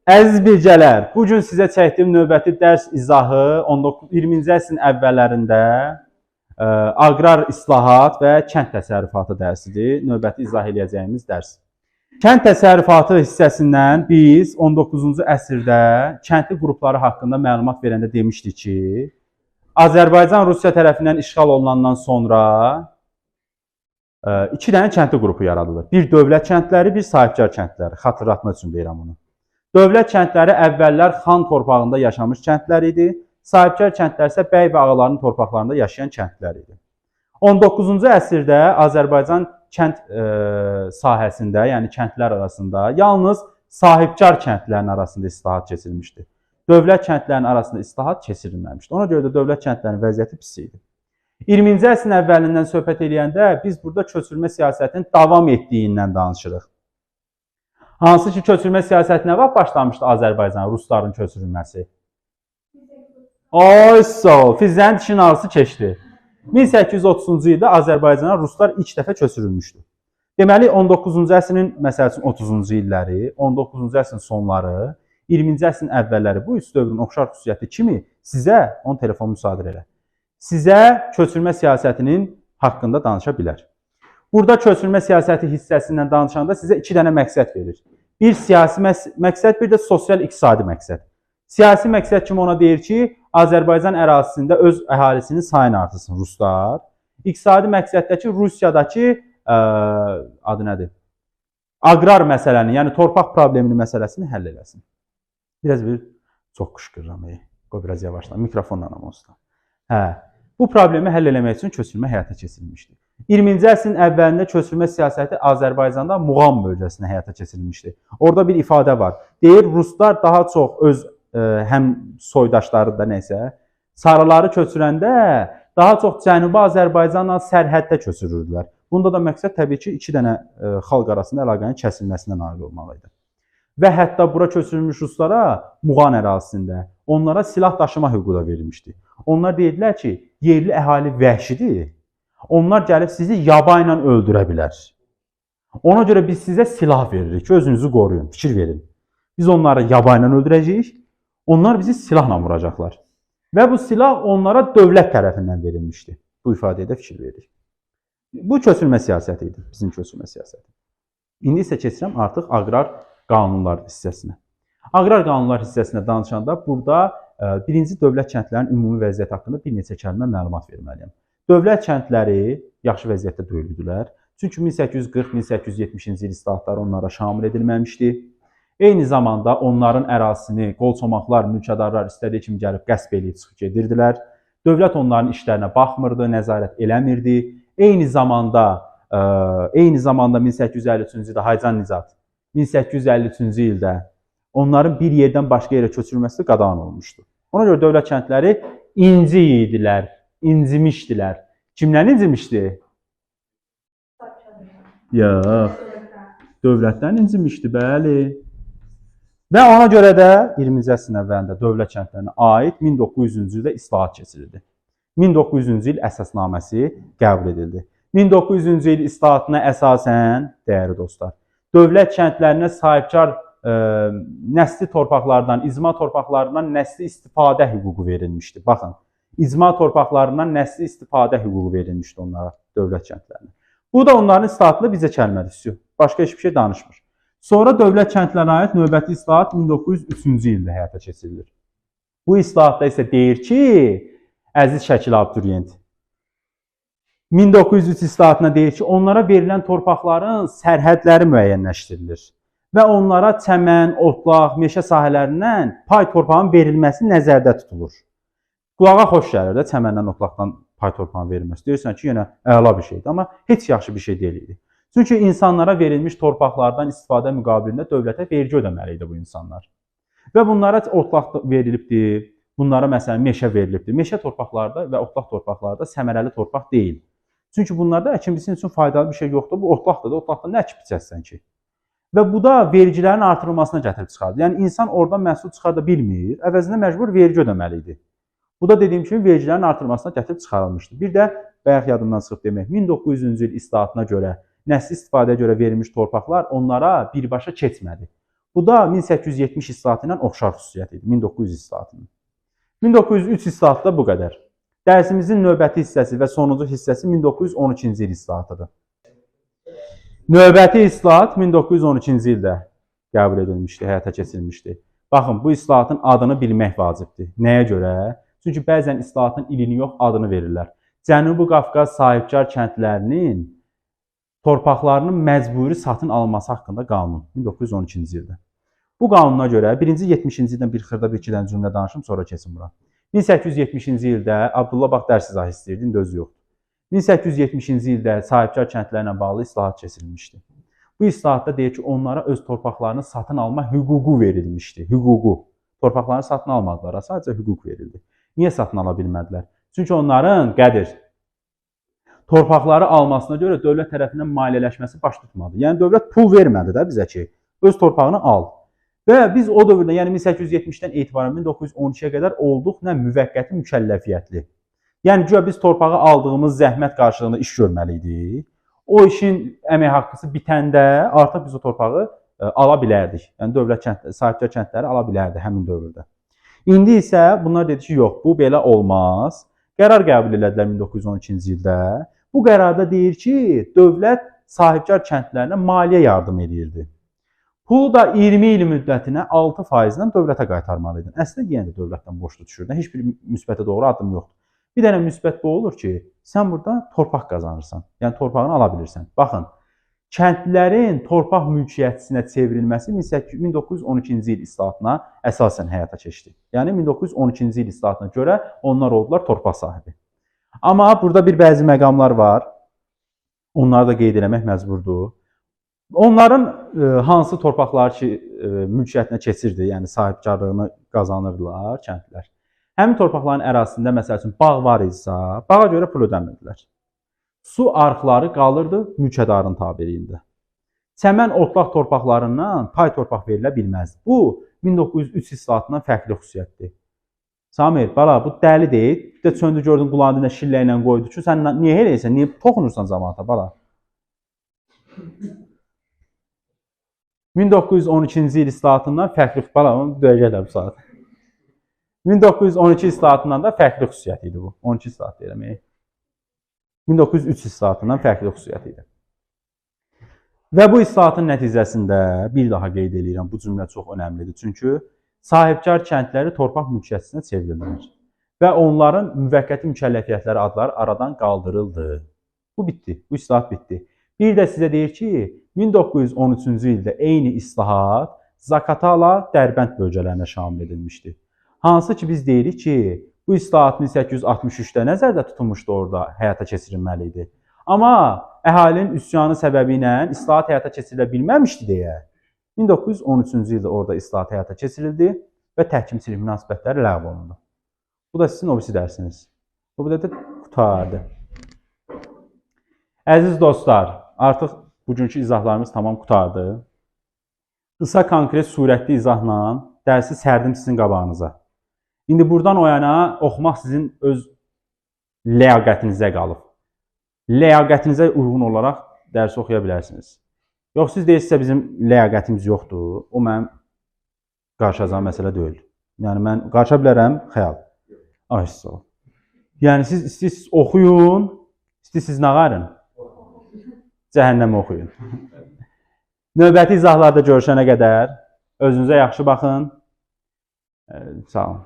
Əziz bircələr, bu gün sizə çəkdiyim növbəti dərs izahı 20-ci əsrin əvvəllərində aqrar islahat və kənd təsərrüfatı dərsidir. Növbəti izah eləyəcəyimiz dərs. Kənd təsərrüfatı hissəsindən biz 19-cu əsrdə kəndli qrupları haqqında məlumat verəndə demişdik ki, Azərbaycan Rusiya tərəfindən işğal olunandan sonra iki dənə kəndli qrupu yaradılır. Bir dövlət kəndləri, bir sahibkar kəndləri. Xatırlatma üçün deyirəm bunu. Dövlət kəndləri əvvəllər xan torpağında yaşamış kəndlər idi. Sahibkar kəndlər isə bəy və ağaların torpaqlarında yaşayan kəndlər idi. 19-cu əsrdə Azərbaycan kənd sahəsində, yəni kəndlər arasında yalnız sahibkar kəndlərin arasında islahat keçirilmişdi. Dövlət kəndlərinin arasında islahat keçirilməmişdi. Ona görə də dövlət kəndlərinin vəziyyəti pis idi. 20-ci əsrin əvvəlindən söhbət eləyəndə biz burada köçürmə siyasətinin davam etdiyindən danışırıq. Hansı ki, köçürmə siyasəti nə vaxt başlamışdı Azərbaycan, rusların köçürülməsi? Oy, sağ ol, Fizzənin dişinin ağrısı keçdi. 1830-cu ildə Azərbaycana ruslar ilk dəfə köçürülmüşdü. Deməli, 19-cu əsrin, məsəl üçün, 30-cu illəri, 19-cu əsrin sonları, 20-ci əsrin əvvəlləri bu üç dövrün oxşar xüsusiyyəti kimi sizə, onu telefon müsadirə elə, sizə köçürmə siyasətinin haqqında danışa bilər. Burada köçürmə siyasəti hissəsindən danışanda sizə iki dənə məqsəd verir. Bir siyasi məqsəd, bir də sosial-iqtisadi məqsəd. Siyasi məqsəd kimi ona deyir ki, Azərbaycan ərazisində öz əhalisinin sayını artırsın ruslar. İqtisadi məqsəddəki Rusiyadakı, adı nədir? Aqrar məsələni, yəni torpaq problemini məsələsini həll eləsin. Biraz bir çox qışqırıram, qoy biraz yavaşla, mikrofonla amma olsun. Hə, bu problemi həll eləmək üçün köçürmə həyata keçirilmişdi. 20-ci əsrin əvvəlində köçürmə siyasəti Azərbaycanda Muğam bölgəsində həyata keçirilmişdi. Orada bir ifadə var. Deyir, ruslar daha çox öz həm soydaşları da nəysə, sarıları köçürəndə daha çox Cənubi Azərbaycanla sərhəddə köçürürdülər. Bunda da məqsəd təbii ki, iki dənə xalq arasında əlaqənin kəsilməsinə nail olmaq idi. Və hətta bura köçürülmüş ruslara Muğan ərazisində onlara silah daşıma hüququ da verilmişdi. Onlar deyirdilər ki, yerli əhali vəhşidir. Onlar gəlib sizi yaba ilə öldürə bilər. Ona görə biz sizə silah veririk ki, özünüzü qoruyun, fikir verin. Biz onları yaba ilə öldürəcəyik, onlar bizi silahla vuracaqlar. Və bu silah onlara dövlət tərəfindən verilmişdi. Bu ifadəyə də fikir veririk. Bu köçürmə siyasəti idi, bizim köçürmə siyasəti. İndi isə keçirəm artıq aqrar qanunlar hissəsinə. Aqrar qanunlar hissəsinə danışanda burada birinci dövlət kəndlərinin ümumi vəziyyəti haqqında bir neçə kəlmə məlumat verməliyəm. Dövlət kəndləri yaxşı vəziyyətdə deyildilər. Çünki 1840-1870-ci il islahatları onlara şamil edilməmişdi. Eyni zamanda onların ərazisini qolçomaqlar, mülkədarlar istədiyi kimi gəlib qəsb eləyib çıxıb gedirdilər. Dövlət onların işlərinə baxmırdı, nəzarət eləmirdi. Eyni zamanda 1853-cü ildə Haycan Nicat 1853-cü ildə onların bir yerdən başqa yerə köçürülməsi qadağan olmuşdu. Ona görə dövlət kəndləri inci idilər, incimişdilər. Kimdən incimişdi? Yox, dövlətdən incimişdi, bəli. Və ona görə də 20-ci əsrin əvvəlində dövlət kəndlərinə aid 1900-cü ildə islahat keçirildi. 1900-cü il əsasnaməsi qəbul edildi. 1900-cü il islahatına əsasən, dəyərli dostlar, dövlət kəndlərinə sahibkar nəsli torpaqlardan, icma torpaqlarından nəsli istifadə hüququ verilmişdi. Baxın, icma torpaqlarından nəsli istifadə hüququ verilmişdi onlara, dövlət kəndlərinə. Bu da onların islahatında bizə kəlmədir, başqa heç bir şey danışmır. Sonra dövlət kəndlərinə aid növbəti islahat 1903-cü ildə həyata keçirilir. Bu islahatda isə deyir ki, əziz şəkil abituriyent, 1903 islahatına deyir ki, onlara verilən torpaqların sərhədləri müəyyənləşdirilir və onlara çəmən, otlaq, meşə sahələrindən pay torpağın verilməsi nəzərdə tutulur. Qulağa xoş gəlir də çəməndən, otlaqdan pay torpağın verilməsi. Deyirsən ki, yenə əla bir şeydir, amma heç yaxşı bir şey deyil idi. Çünki insanlara verilmiş torpaqlardan istifadə müqabilində dövlətə vergi ödəməli idi bu insanlar. Və bunlara otlaq verilibdi, bunlara məsələn meşə verilibdi. Meşə torpaqlarda və otlaq torpaqlarda səmərəli torpaq deyil. Çünki bunlarda əkin biçin üçün faydalı bir şey yoxdur. Bu otlaqdır da, otlaqda nə əkib biçəsən ki? Və bu da vergilərin artırılmasına gətirib çıxardı. Yəni insan oradan məhsul çıxarda bilmir, əvəzində məcbur vergi ödəməli idi. Bu da dediyim kimi vergilərin artırılmasına gətirib çıxarılmışdı. Bir də bayaq yadımdan çıxıb demək, 1900-cü il islahatına görə, nəsli istifadəyə görə verilmiş torpaqlar onlara birbaşa keçmədi. Bu da 1870 islahatı ilə oxşar xüsusiyyət idi, 1900 islahatının. 1903 islahatı da bu qədər. Dərsimizin növbəti hissəsi və sonuncu hissəsi 1912-ci il islahatıdır. Növbəti islahat 1912-ci ildə qəbul edilmişdi, həyata keçirilmişdi. Baxın, bu islahatın adını bilmək vacibdir. Nəyə görə? Çünki bəzən islahatın ilini yox, adını verirlər. Cənubi Qafqaz sahibkar kəndlərinin torpaqlarının məcburi satın alınması haqqında qanun 1912-ci ildə. Bu qanuna görə birinci 70-ci ildən bir xırda bir iki dənə cümlə danışım, sonra keçim bura. 1870-ci ildə Abdullah bax dərs izahı istəyirdi, indi özü yoxdur. 1870-ci ildə sahibkar kəndlərlə bağlı islahat keçirilmişdi. Bu islahatda deyir ki, onlara öz torpaqlarını satın alma hüququ verilmişdi. Hüququ. Torpaqlarını satın almadılar, sadəcə hüquq verildi. Niyə satın ala bilmədilər? Çünki onların Qədir torpaqları almasına görə dövlət tərəfindən maliyyələşməsi baş tutmadı. Yəni dövlət pul vermədi də bizə ki, öz torpağını al. Və biz o dövrdə, yəni 1870-dən etibarən 1912-yə qədər olduq nə müvəqqəti mükəlləfiyyətli. Yəni güya biz torpağı aldığımız zəhmət qarşılığında iş görməli idik. O işin əmək haqqısı bitəndə artıq biz o torpağı ala bilərdik. Yəni dövlət kənd, sahibkar kəndləri ala bilərdi həmin dövrdə. İndi isə bunlar dedi ki, yox, bu belə olmaz. Qərar qəbul elədilər 1912-ci ildə. Bu qərarda deyir ki, dövlət sahibkar kəndlərinə maliyyə yardım eləyirdi. Pulu da 20 il müddətinə 6% ilə dövlətə qaytarmalı idin. Əslində yenə də dövlətdən borclu düşürdün. Heç bir müsbətə doğru addım yoxdur. Bir dənə müsbət bu olur ki, sən burada torpaq qazanırsan. Yəni torpağını ala bilirsən. Baxın, kəndlərin torpaq mülkiyyətçisinə çevrilməsi 1912-ci il islahatına əsasən həyata keçdi. Yəni 1912-ci il islahatına görə onlar oldular torpaq sahibi. Amma burada bir bəzi məqamlar var. Onları da qeyd eləmək məcburdur. Onların hansı torpaqları ki mülkiyyətinə keçirdi, yəni sahibkarlığını qazanırdılar kəndlilər. Həmin torpaqların ərazisində məsəl üçün bağ var idisə, bağa görə pul ödəmirdilər. Su arxları qalırdı mülkədarın tabeliyində. Çəmən otlaq torpaqlarından pay torpaq verilə bilməzdi. Bu 1903 islahatından fərqli xüsusiyyətdir. Samir, bala, bu dəli deyil. Bir də çöndü gördün qulağını dibinə şillə ilə qoydu ki, sən niyə eləyirsən, niyə toxunursan camaata, bala? 1912-ci il islahatından fərqli, bala, onu döyəcəklər bu saat. 1912 islahatından da fərqli xüsusiyyət idi bu. 12 islahat deyirəm. 1903 islahatından fərqli xüsusiyyət idi. Və bu islahatın nəticəsində bir daha qeyd eləyirəm, bu cümlə çox önəmlidir. Çünki sahibkar kəndləri torpaq mülkiyyətçisinə çevrildilər və onların müvəqqəti mükəlləfiyyətləri adları aradan qaldırıldı. Bu bitdi, bu islahat bitdi. Bir də sizə deyir ki, 1913-cü ildə eyni islahat Zaqatala, Dərbənd bölgələrinə şamil edilmişdi. Hansı ki, biz deyirik ki, bu islahat 1863-də nəzərdə tutulmuşdu, orada həyata keçirilməli idi. Amma əhalinin üsyanı səbəbi ilə islahat həyata keçirilə bilməmişdi deyə 1913-cü ildə orada islahat həyata keçirildi və təhkimçilik münasibətləri ləğv olundu. Bu da sizin o birisi dərsiniz. Bu da qurtardı. Əziz dostlar, artıq bugünkü izahlarımız tamam qurtardı. Qısa, konkret, surətli izahla dərsi sərdim sizin qabağınıza. İndi buradan o yana oxumaq sizin öz ləyaqətinizə qalıb. Ləyaqətinizə uyğun olaraq dərsi oxuya bilərsiniz. Yox, siz deyirsinizsə bizim ləyaqətimiz yoxdur, o mənim qarışacağım məsələ deyil. Yəni, mən qarışa bilərəm, xəyal. Ay, sağ ol. Yəni, siz istəyirsiniz oxuyun, istəyirsiniz nə qarın? Cəhənnəmə oxuyun. Növbəti izahlarda görüşənə qədər özünüzə yaxşı baxın. Sağ olun.